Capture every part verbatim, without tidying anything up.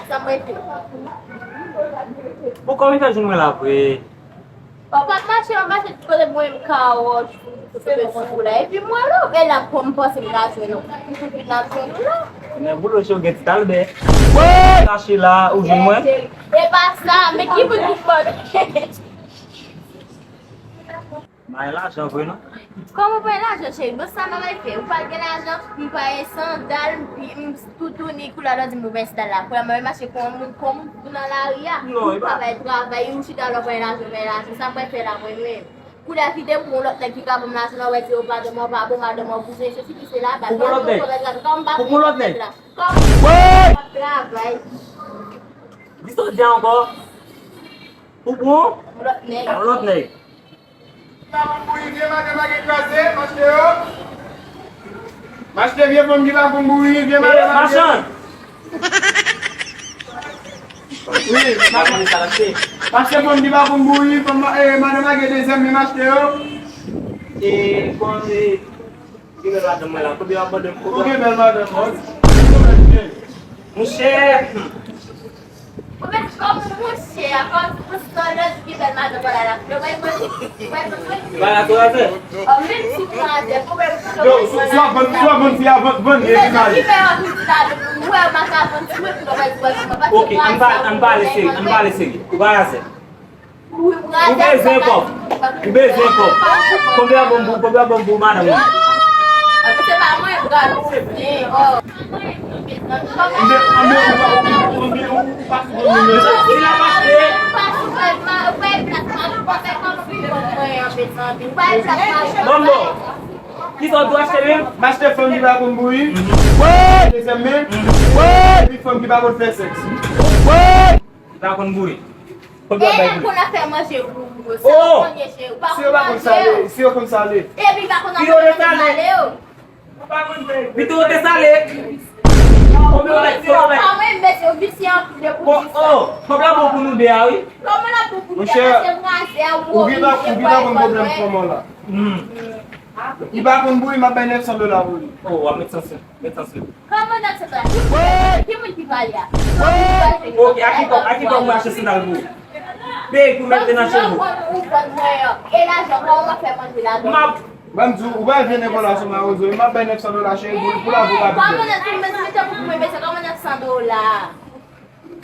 Sa mwen fè. Bon, kòman w fè jwenn mwen la vre? Ou pa t mache, ou mache tout kote mwen menm kawòch, sou la. Epi mwen la, e la pou m panse m ka jwenn ou. M vin ap jwenn ou la. Men boulo che w gen ti talbè. Kache la, ou jwenn mwen? E pa sa, men ki moun ki fòk. M pa gen lajan vre non. Kòman w pa gen lajan, cheri? Bon, sa m ap fè? Ou pa gen lajan, m pa gen sandal, m, m toutouni, koulè a di m ou pa gen sandal la. Koulè a m ap mache kon yon moun, kon moun nan lari a. Non, ou pa bay travay, ou chita la, ou pa gen lajan, ou pa gen lajan. Sa m ap fè la, mwen menm? Koulè a kite pou yon lòt nèg ki ka ban m lajan, la, ou wè di, o, madanm ou pa bon, madanm ou bouje, sesi ki sela, ba, pou yon lòt nèg. Pou yon lòt nèg. Kòman m ap travay? Di sa w di ankò? Pou pran yon lòt nèg. Yon lòt nèg. Ki pa konn bouyi, vye madanm pa gen kraze, m achte yo. M achte vye fanm ki pa konn bouyi, vye madanm pa gen. Machann! Wi, m achte fanm ki pa konn bouyi, fanm, eh, madanm pa gen dezyèm, men m achte yo. E, bon, e, Ki bèl madanm mwen la, konbyen w ap mande m? Ou gen bèl madanm, wi. Monchè! Ou mèt kòm monchè, akoz ou sanlè ki bèl madanm la la. Yo bay mwen, bay mwen. Ba la tou atè. O, menm si ou atè, konbyen ou. Yo, sou, sou ap vann, sou ap vann fi a, vann, vann, epi mari. Ki fè yon ti la, ou wè, m a ka vann ti mwen pou nou bay ti mwen. Ok, ann pa, ann pale serye, ann pale serye. Ou pa atè. Ou bezwen kòb. Ou bezwen kòb. Konbyen w ap ban m pou, konbyen w ap ban m pou madanm ou? Se pa mwen, bra, se, oh. Anben, anben, ou pa, ou, ou, anben, ou, ou pa sou bon nimewo. Si l ap achte. Bon, bon. Kisa w tou achte menm? M achte fanm ki pa konn bouyi. Dezyèm men. Epi fanm ki pa konn fè sèks. Li pa konn bouyi. Konbyen w ap bay pou li? Konn ap fè manje pou ou. Si yo pa konn sale, si yo konn sale. Epi pa konn ap fè manje sale yo. Pito yo te sale. Konbyen w ap bay? Konbyen w ap bay? Pa mwen, mesye, yo visye anpil de pou di sa. Oh, kòb la bon pou nou de a, wi. Kòman l ap bon pou nou de a? Monchè, ou gen pa, ou gen pa konn pwoblèm fanm an la. Hmm. Li pa konn bouyi, m ap bay nèf san dola pou li. Oh, w ap met san, met san. Kòman nèf san dola? Ki moun, ki moun ki pale a? Ok, a ki kòb, a ki kòb mwen achte sandal pou ou? Peyi pou mete nan cheve w. Ou vann mwen an. E lajan, kòman w ap fè manje lajan? M ap. Ban m di w, ou pa vye nèg la sou mawozo, m ap bay nèf san dola cheri pou, pou lave w rapid. Kòman nèf san dola?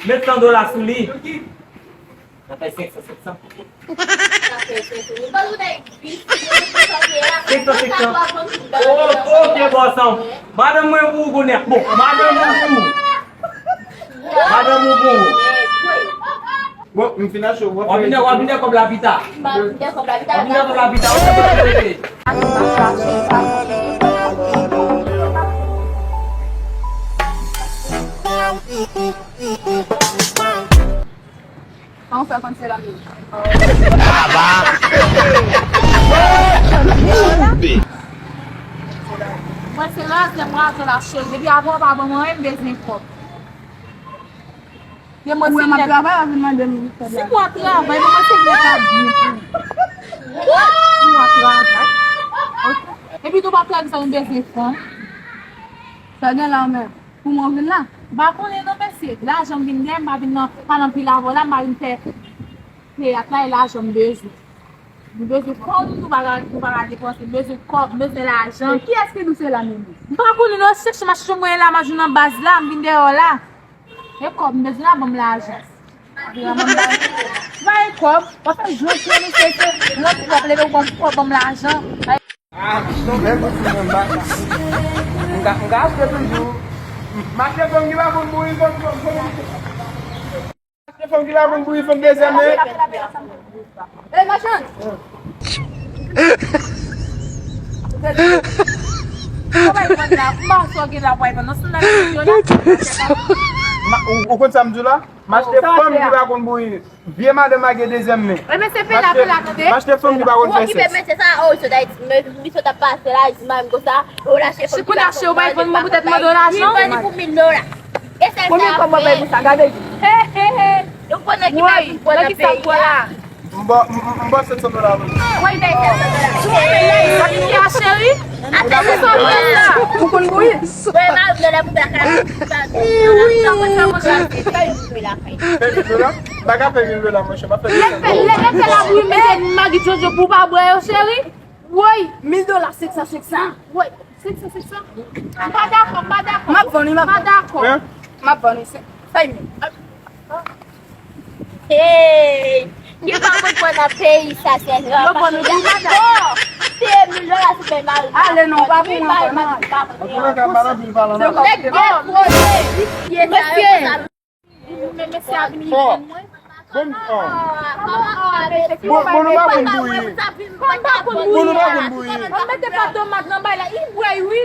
Met san dola sou li. Sa fè senk san, senk san. Senk san, senk san. Oh, ok, bòs an. Madanm mwen pou ou kounye a. Bon, madanm mwen pou ou. Madanm mwen pou ou. Bon, m fin achte w. W ap vin, w ap vin kòb la pita. W ap vin kòb la pita. W ap vin kòb la pita. An fè konn se la menm. Mwen se razè, mwen razè la cheri. Depi avan w pa ban mwen anyen, m bezwen kòb. Depi mwen se nèg. Si mwen travay, ban mwen se nèg ka byen pou ou. Si mwen travay. Epi tou pa travay, sa nou bezwen fanm. Sa gen la menm. Pou mwen vin la. M pa konnen non, mesye. Lajan m vin gen, m pa vin nan, pa nan pil avè w la, m pa vin fè teyat la, e lajan m bezwen. M bezwen kòb, nou pa ka, nou pa ka depanse, m bezwen kòb, m bezwen lajan. Men kiyès ki di w se la menm? M pa konnen non, chèche m a chèche mwen la, m a jwenn nan baz la, m vin dèyè w la. E kòb, m bezwen la, ban m lajan. Ban m lajan. Bay kòb, w ap fè jwèt, mesye, se lòt kòb, leve w ban m kòb, ban m lajan. Ah, non, men mwen, mwen, mwen, m ka, m ka achte toujou. M achte fanm ki pa konn bouyi, fanm, fanm, fanm. M achte fanm ki pa konn bouyi, fanm dezyèm men. Ey, machann! Kòman l pran la? M pa wè sa w gen la, w pa wè non, sou nan videyo la. Ma-, ou, ou konn sa m di w la? M achte fanm ki pa konn bouyi. Vye madanm ak dezyèm men. Wi, men se pè la, pè la, tande. M achte fanm ki pa konn fè sèks. Ou okipe mesye sa, oh, sot Ayiti, men li sot ap pase la, Ayiti, m konsa, ou lache fanm ki pa konn bouyi. Ou bay fanm poutèt mande w lajan. Li vann li pou mil dola. E sèl sa ap fè. Konbyen kòb mwen bay pou sa? Gade. He, he, he. Donk, pandan ki pa vin pran nan peyi a. M ba, m, m, m ba sèt san dola, wi. Woy, bay sèt san dola. Sa ki a cheri? Atè, ou sa fè la? Ou konn bouyi? Woy, ma vle la pou baka. Fè mil dola? M pa ka fè mil dola, monchè. M ap fè mil dola. Lè fè la pou mete magi Jojo pou pa bwè yo, cheri. Woy, mil dola, senk san, senk san. Woy, senk san, senk san. M pa dakò, m pa dakò. M ap vann, m ap vann. M pa dakò. M ap vann, se fèy men. Hey! Yo pa konn pran nan peyi sa, se rap. Yo pran nou di madan. Se mil dola sou pèy mari. Ale non, pa pou mwen ankò non. An tou ka, madan pil palan nan. Nèg gen koze. Mesye. Men mesye ap imilye mwen. Bon, oh. Bon, bon, nou pa konn bouyi. Bon, nou pa konn bouyi. Mwen mete pa tomat nan bay la, li bwè wi.